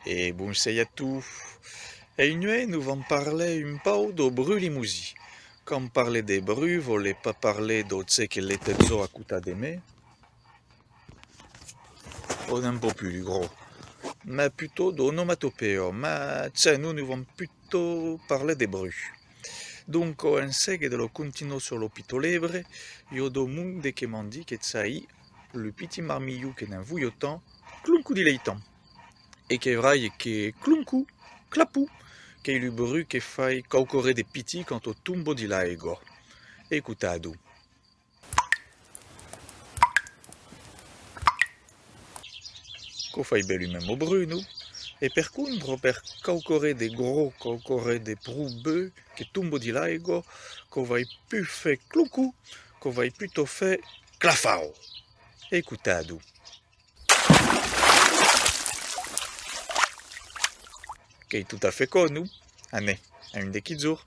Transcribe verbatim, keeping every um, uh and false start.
E bonser a tots. E uèi nos vam parlar un pauc dau bruch lemosin. Quand parle de bruch, vòle pas parlar dau ce que l'es tot a costat de me, o d'un pauc pus gros, mas putòu d'onomatopèa, mas ce, nos, nos vam putòu parlar de bruch. Donc, en seguida de la continua sus lo pichon lebre, i a dau monde que m'an dit que çai lo pichon marmilhon que ne'n voliá tant, clonco de leitan. E qu'es vrai que clonco, clapon, qu'es lo bruch que fai quauqua ren de pichon quand o tomba de l'aiga. Escotatz-o. Quò fai ben lo mesme bruch, non? E per contra, per quauqua ren de gros, quauqua ren de pro beu que tomba de l'aiga, quò vai pus far clonco, quò vai putòu far clafau. Escotatz-o. Qu'es tot a fach quò, non? Anem, a un de quilhs jorns.